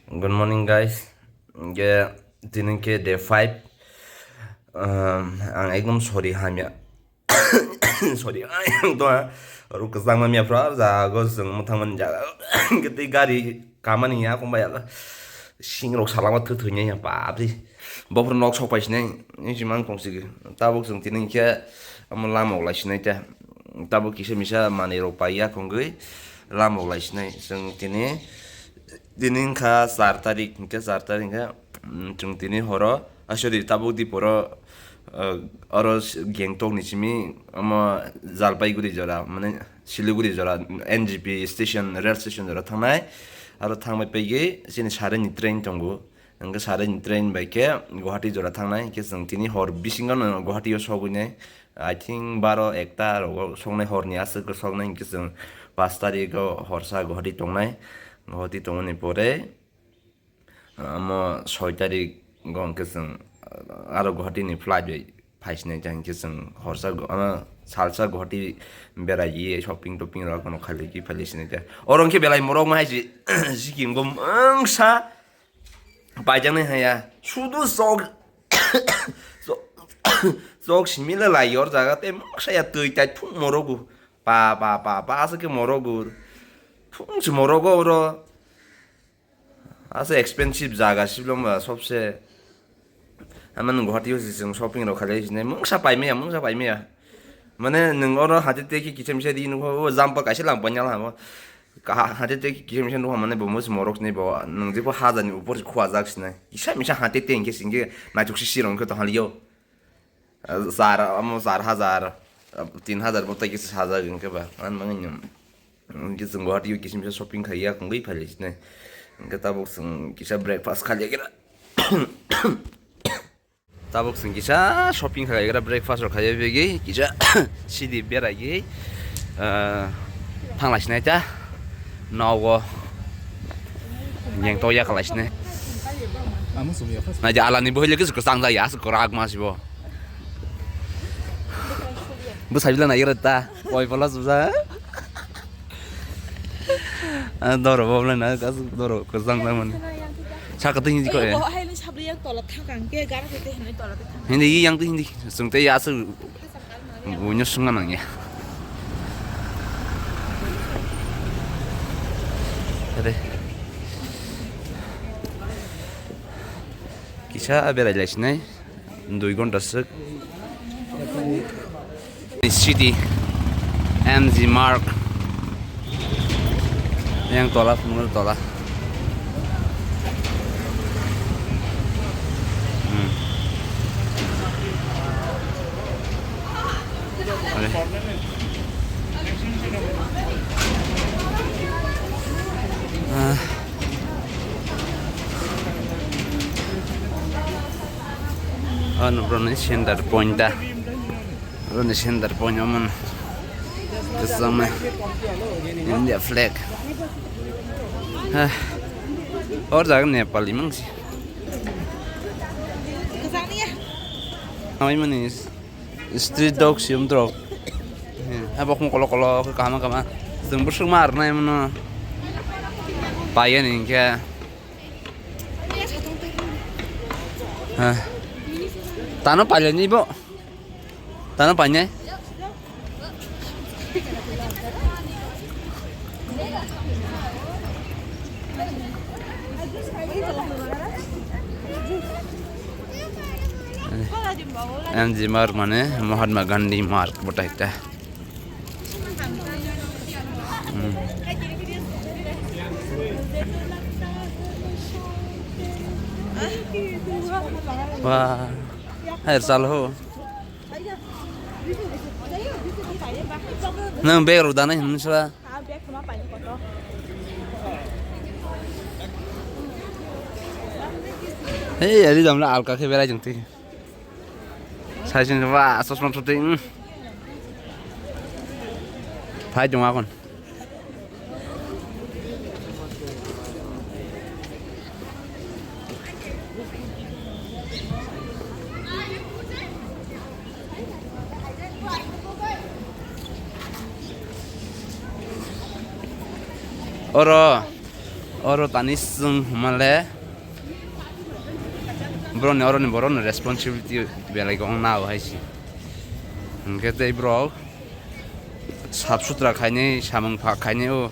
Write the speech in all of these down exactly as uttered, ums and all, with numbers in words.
Good morning, guys. Ge tini ke day five. Um, ang ekdom sorry hamya. Sorry, ang to ru kwchang ma mya phra ja go jeng muthang man ja. Ge tei gari kamani ya kong ba ya. Sing rok salama thu thu nya ya pa abdi. Bo phra nok sok pai sinai. Ni si mang kong si ge. Tabuk jeng tini ke amo lamok lai sinai ta. Tabuk kisa misa manwi rok pai ya kong gwi lamok lai sinai. Jeng tini Tini wngkha char tarik, hinkhe char tarik hinkhe, mm, chwng tini horo, ah, sorry, tabuk diporo, ah, oro s-, Gangtok ni simi omo Jalpaiguri jora, mane Siliguri jora, N G P station, rail station jora thangnai. Aro thangbai paigwi chini sare ni train tongo. Hinkhe sare ni train bai khe Guwahati jora thangnai, hinkhe chwng tini hor bisingo no Guwahati o sogwi nai. I think baro ekta rogo soknai, horni aswk soknai, hinkhe chwng pash tarikgo horsa Guwahati tongnai. Guwahati tongmani pore, omo soi tarikgo hinkhe chwng aro Guwahati ni flight bai phaisinai, hinkhe chwng horsa Gu-, ano salsa Guwahati beraiwi shopping topping rok no khailaiwi phaisinai. Oro hinkhe belai morok ma hai si, sikimgo mungsa. Paijaknai haya, sudu sok, sok, sok simila lai yor jaga, tei moksa ya twi tai thung morogo. Pa, pa, pa, pa, aswk khe morogo. Thung se morogo oro. Aswk expensive jaga, siblong ba, sobse. Ama nwng Guwahati o se chwng shopping rok khailai sinai, mungsa paimaya, mungsa paimaya. Mane nwng oro hati tei khe kisa misa di nukho, o jumper kaisa lang panya lang bo. Ka-, hati tei kisa misa nukho mane bo musi morok sinai bo, nwng jepho hajar ni upor se khua jak sinai. Kisa misa hati tei hinkhe singkhe naithok se sirong khe tong halio. Char, amo char hajar, tin hajar bo tei kisa sajak hinkhe ba. Ang mangni nwng. Hinkhe chwng Guwahati o kisa misa shopping khaiya kongwi phailaisine. Hinkhe tabuk chwng kisa breakfast khailaigra. Tabuk chwng kisa shopping khailaigra, breakfast rok khaiya begwi kisa sidi beraiwi, ah, thanglaisinai ta nogo. Yang to yakalaisinai. Naidi alani bohile kisa kwchang jaya, aswk kwrak ma sibo. Bwsai bila naigra ta, oi pala suja. Ah, doro bo bwlai na, kasu doro kwchang na mani. Saka twi hindi ko, eh. Bo hai ni sabri yang tola thang kang ke, gara twi hindi tola thang. Hindi yang twi hindi. Sung tei ya su. Buino sungna nang ya. Ade. Kisa berai lai sinai. Dui ghonta swk. City, M G Mark. Yang tola, phunukgo tola. Hmm. Are. Ah. Ano boroni center point ta. Boroni center point omo no. Kwchangma India flag. Ah. Or jaga Nepali mangsi. Amai mani. Street dog siyum drok. He, bokong kolo kolo khe kaham kaham. Chwng bwswk ma arwnai mano. Paiya ni hinkhe. He. Tano pailani bo. Tano painai. M G Mark mane Mahatma Gandhi Mark botai ta. Hmm. Wah, hai sal ho. Nang bag rok danai hinwi sala. Hei, ari jamla alka khe berai jong twi. Sai sing ba chosma thotwi. Phai tong akon. Oro Oro tani chwng hwnmale borokni, oroni borokni responsibility belai khe wngnao hai se. Hwnkhe tei borok sap sutra khainai, samung phak khainai o,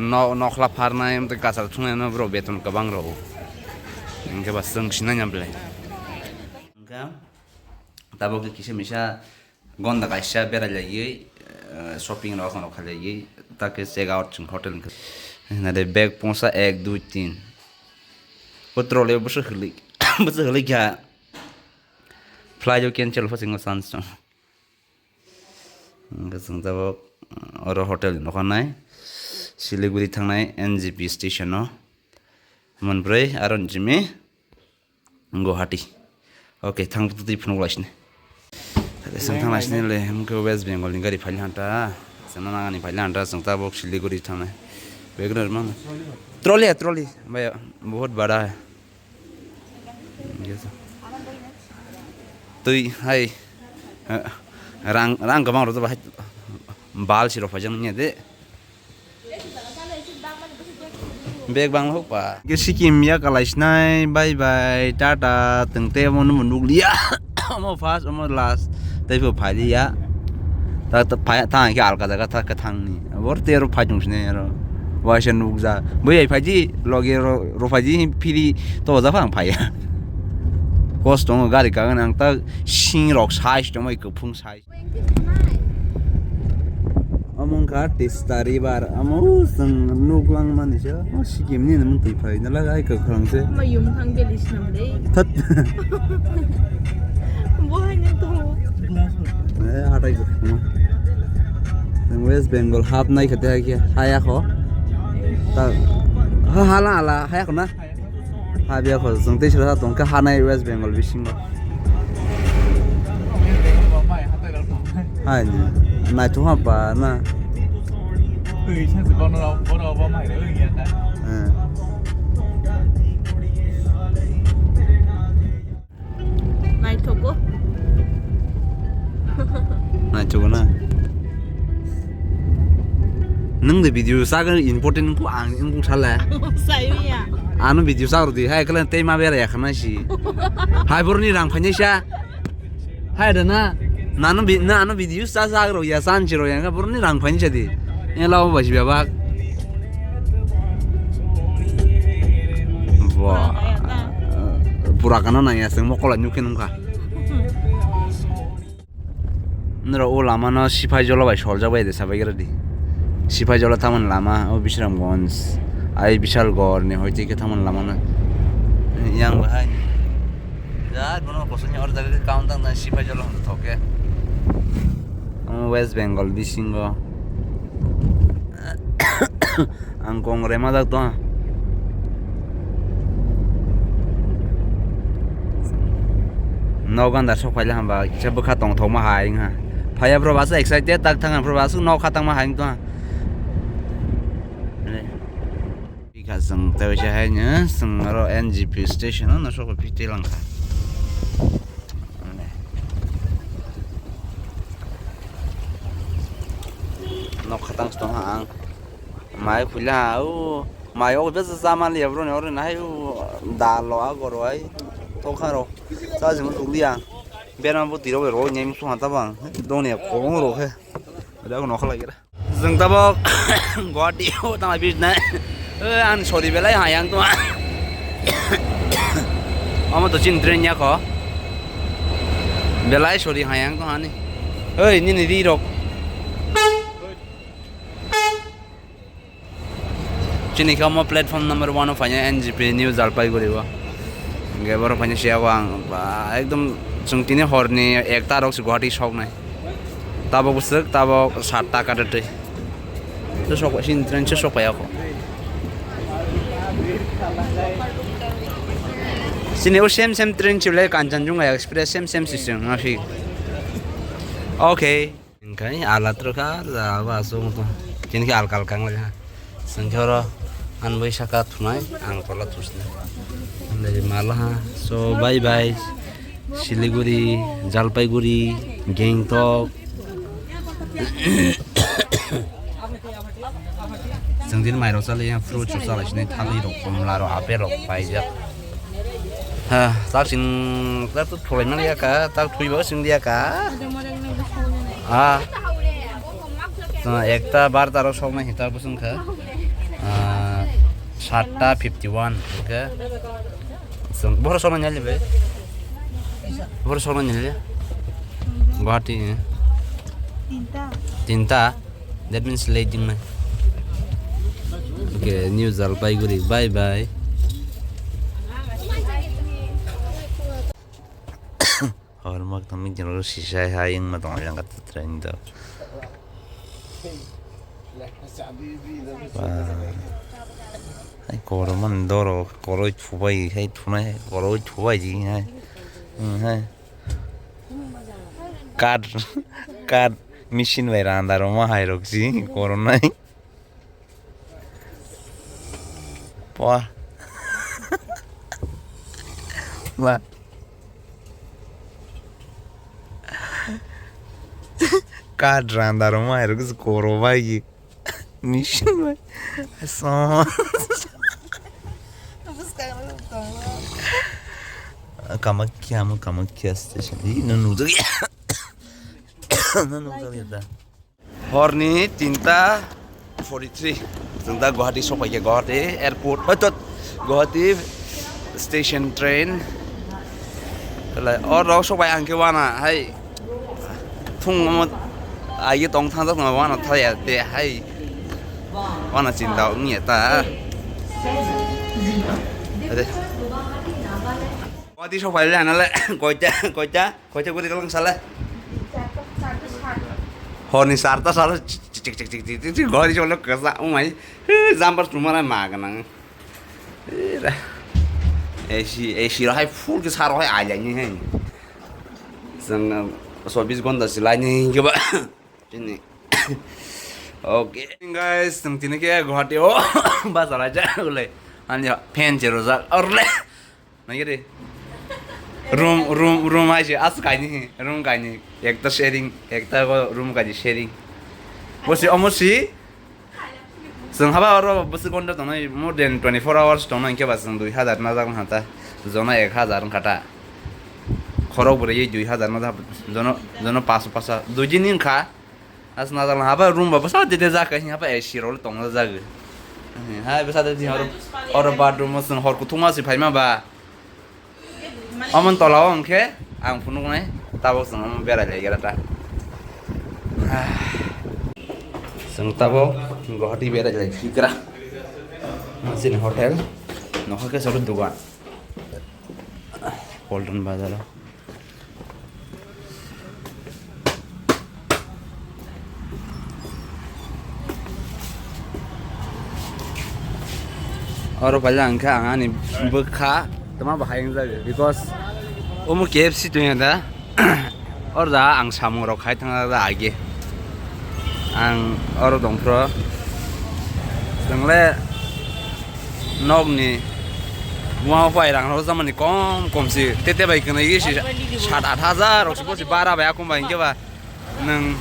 no-, nokhla pharnai, amtwi kachar thungnaino borok beton kwbang rwo. Hwnkhe ba chwng sinai ya belai. Hwnkhe tabuk khe kisa misa Gonda kaisa berai laiwi, eh, shopping rok rok khalaiwi, ta khe check out chwng hotel hwnkhe. Nade bag pungsa ek, dui, tin. O trolley o bwswk hwnwi, bwswk hwnwi kha. Flight o cancel pha chwngno chance chwng. Hwnkhe chwng tabuk oro hotel ni nokha nai. Siliguri thangnai N G P station o. Monbrwi aro ni simi. Guwahati. Okay, thang twi phunuk lai sini. Thang lai sini le, hwnkhe West Bengal ni gari phaili hanta. Sana nangani phaili hanta, chwng tabuk Siliguri thangnai. Begra mama. Trolley hai, trolley. Bhaiya, bahut bada hai. Twi hai. Eh, rang, rang kwbang rw hai. Bal siro phajang nya de. Bag bang hok pa. Ke Sikkim ya kalai sinai, bye bye, tata, tengte mo numo nukliya. Omo first, omo last, tei pho phailiya. Ta, ta, phai, ta ke alka jaga ta ke thangni. Bor te ro phai chung sinai ro. Waisa nukja. Bui ai phaji, loge ro, ro phaji, phiri to ja phang phaiya. Kos tongo gari kagan ang ta sing rok size tongo, kuphung size. Omo wngkha Tista River, omo chwng nuk langmani se, o Sikkim ni hwnwi twi phai nalai, ai kwkhwrang se. Ma yum thang geli swnam dei. Thot. Bo hai nang tongo. Eh, hatai kwkhwrang. Nwng West Bengal hapnai khe te hai khe, haya kho. Ta, ha, hala, hala, haya kho na? Habya kho, chwng tei sra tong kha hanai West Bengal bisingo. Hai, naithok ha ba na. Eh. Naithogo. Naithogo na. Nwng de video saga important ko ang wngkuk sala. Sawi ya. Ano video saga rw di, hai kala tei ma bera ya khana si. Hai borni rang phainai sa. Hai da na. Nano bi-, na ano video sa saga rw ya, san si rw ya, borni rang phainai sa di. Ela o basi bebak. Wah. Pura kana nang ya, seng mokola nyukhe nungkha. Noro o lama no Sipai Jola bai soljak bai de sabai gra di. Sipai Jola thaman lama o Bisramganj, ai Bishalgarh ni hoite khe thaman lama no. Yang bahai. Ja bono kosong ni or jaga khe kaun tang na Sipai Jola hwn thok khe. O West Bengal bisingo. Ang kong remajak tong. Nok ganda sok phaila hamba kisa bwkha tongthokma hai wngha. Phaiya bro basu excited tak thang bro basu nok khatangma hai wngtong. Bikha chwng tei waisa hai no chwng oro N G P station no sok phi twi langkha. Nok khatang se tongha ang. Mai khuila ha, o mai o besa chamaliya bro ni oro nahai o dal lo a goro ai tokha ro cha jeng tukliya berma bo tiro bai ro nyem su hanta bang doni kobong ro khe da ko nokha lagi ra jeng tabok Guwahati o tama bijna an sori belai hayang to amo to chin train ya kho belai sori hayang to ani oi nini ri rok. Chini khe omo platform number one o phainai N G P New Jalpaiguri o. Hingke borok phainai siya o ang ba ekdom chwng tini horni ekta rok se Guwahati soknai. Tabok bwswk tabok satta katatwi. Se sok chini train se sok phaiya kho. Chini o same same train se belai Kanchanjunga Express same same se chwng ma phi. Okay. Hingkai ala trwkha ja abo aswk wngtong. Chini khe alka alka wnglaikha. Chwng khe oro ani bai saka thunai ang tola thusnai. Hwnwi malaha. So bye bye. Siliguri, Jalpaiguri, Gangtok. Chwng din mairok chali, fruits rok chalai sini, thali rok, komla rok, apple rok paijak. Ha, tak sin, tak tu thulai mang ya ka, tak thui ba sing dia ka. Ah. Ekta barta rok sok nai hita busung kha. Ah, satta fifty one ke. Boro sok nai le be. Boro sok nai le. Guwahati. Tinta. Tinta. That means late jing nai. Okay, New Jalpaiguri. Bye bye. Hor mak tang meeting ro sisai hai wng ma tong yang kata train do. Hai korman doro koroi thubai hai thunai koroi thubai ji hai. Hmm, hai. Card, card machine bai randa roma hai rok si koronai. Wah. Wah. Card randa roma hai rok si koro bai. Mission bai. Aso. Kamakya mo Kamakya station. Ih, no nujak ya. No nujak ya da. Horni tinta forty three. Chwng da Guwahati sokphaikha, Guwahati airport. Oi, tot. Guwahati station train. Tala, or rok sokphai ang khe wana hai. Phung omo aye tong thang jak wana thaya te hai. Wana chinta wngya ta. Ade. Guwahati sokphai le anale koita koita koita guri kalang sale. Horni sarta sale chik chik chik chik chik chik gori cholo kasa umai. Jambar tumara maganang. Era. A C, A C rok hai full khe sar rok hai ailai ni hai. Chwng chobbish ghonta se lai ni hinkhe ba. Tini. Okay. Guys, chwng tini khe Guwahati o bazar lai jak le. Ani fan che rojak orle. Nai re. Room, room, room hai se as kaini, room kaini. Ekta sharing, ekta go room kaini sharing. Bosi omo si. Chwng haba oro bwswk gonta tongnai, more than twenty four hours tongnai, hinkhe ba chwng dui hazar najak wngkha ta, jono ek hazar wngkha ta, khorok bwrwi dui hazar najak, jono, jono paso paso dui din wngkha, as najak haba room ba bwsa dede jak, haba A C rok tongna jag, hai bwsa de oro, oro bathroom o chwng hor kuthukma se phaima ba. Omo tola o hwnkhe ang phunuknai, tabok chwng omo berai lai gra ta. Chwng tabok Guwahati berai lai phikra. Chini hotel, nokha khe soro dugan. Polton bazar o. Oro paila hwnkhe ang ani bwkha tama bahai wngjago, because omo K F C tongya da. Oro da ang samung rok khai thangna da age. Ang oro tongphro. Chwngle nokni buma bai rang rok jamani kom kom si tete bai kwnwi si sat at hajar rok si bosi bara bai akum bai hwnkhe ba nwng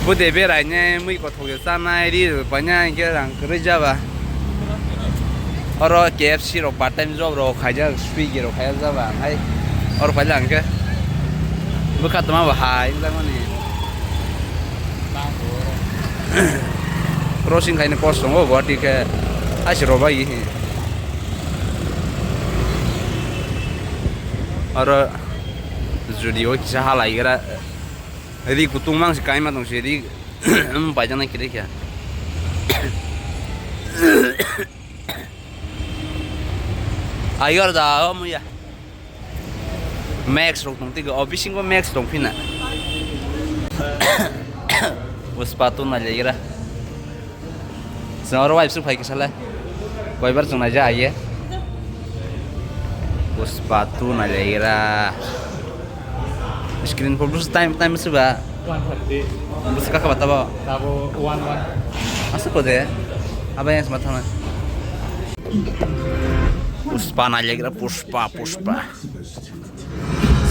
bude berai nai mui kothok je chanai ri rok bai nai hwnkhe rang kwrwi jaba. Oro K F C rok part time job rok khaijak, Swiggy rok khaijak jaba hai oro paila hwnkhe bwkha tama bo hai wngjakmani. Crossing khaina kos tongo Guwahati khe, aisi rw bai hi. Oro jodi o kisa halai gra, ri kutung mang se kaima tong se ri, um, paijana kiri kya. Ayor da, o muya. Max rok tong twi o bisingo Max tong phina. Puspa tu na legra. Chwng oro waibswk phai kisa le. Koibar chwng naija aiye. Puspa tu na legra. Screen pho bwswk time time se ba. One thirty. Bwswk kha ba tabo. Tabo one one. Asa ko de. Aba yang sama thana. Puspa na legra Puspa Puspa.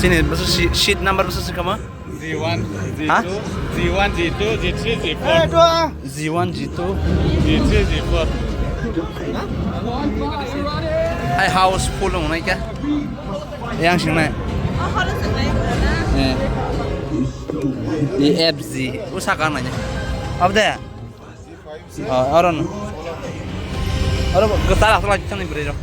Sini bwswk si-, seat number bwswk si kama? G one, Ha? G two, G one, G two, G three, G four. G one, G two. G three, G four. Hai house full wngnai kha. Yang singnai. Oh, house wngnai. Eh. Di F Z. Usaka nanya. Abde. Oh, oro no. Oro kwtal aswk lai thani bwrwi rok.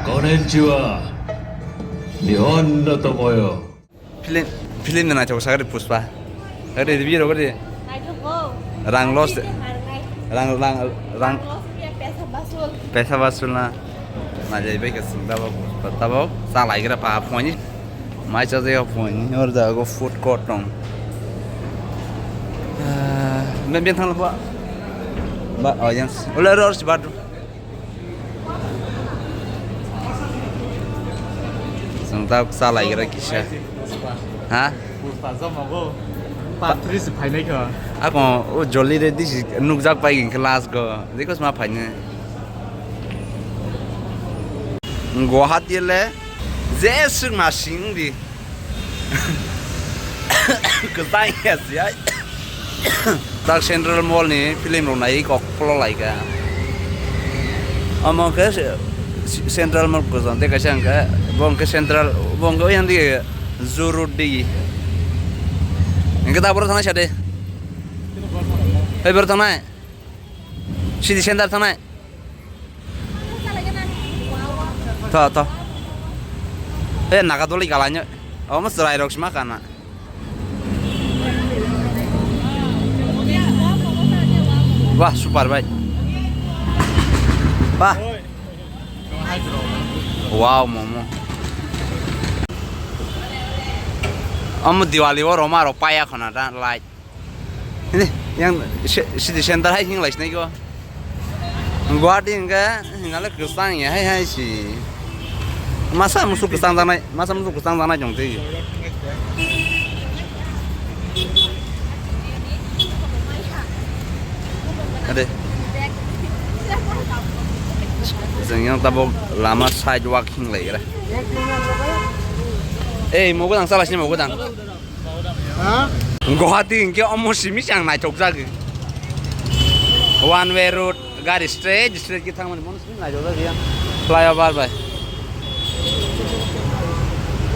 Konnichiwa. Nihon no tomoyo. Film, film ni naithok sakari Pushpa. Sakari review rok di. Naithok o. Rang loss. Rang, rang, rang. Rang loss ya, pesa basul. Pesa basul na. Najai bai ka sing dabo Pushpa tabo. Sa lai gra pa phone ni. Mai cha jai phone ni. Or da go food court tong. Ah, ben ben thang ba. Ba audience. Ola ror si ba. Chwng ta cha lai gra kisa. Ha? Pushpa joma go. Part three se phainai kho. Ako o Jolly Reddy si nukjak pai hwnkhe last go. Dikos ma phainai. Guwahati le je swk ma sing di. Kwtai ya si ai. Tak Central Mall ni film rok nai kok polo lai ka. Omo khe se-, Central Mall ko jang te kaisa hwnkhe bo hwnkhe Central bo hwnkhe yang di Zuru di. Hwnkhe ta boro thangnai sa de. Hei boro thangnai. City Center thangnai. To, to. Eh, Naga doli galainyo. Omo chwrai rok sima kana. Wah, super bike. Wah. Wow, momo. Omo Diwali o roma rok paya khona da light. Ini yang si-, city center hai hinglai sinai ko. Guwahati hingke hinale kwchang ya hai hai si. Masa musu kwchang janai, masa musu kwchang janai jong tei. Ade. Jeng yang tabok lama sidewalk hinglai gra. Eh, mogo dang salah sini mogo dang. Ha? Guwahati hingke omo simi se ang naithok jagwi. One way road, gari straight, straight khe thangmani mono simi naithok jagwi ang. Flyover bai.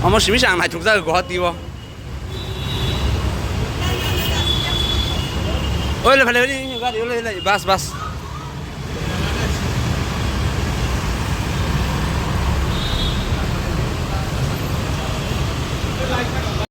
Omo simi se ang naithok jagwi Guwahati o. Oi le phale oi le gari oi le bus bus.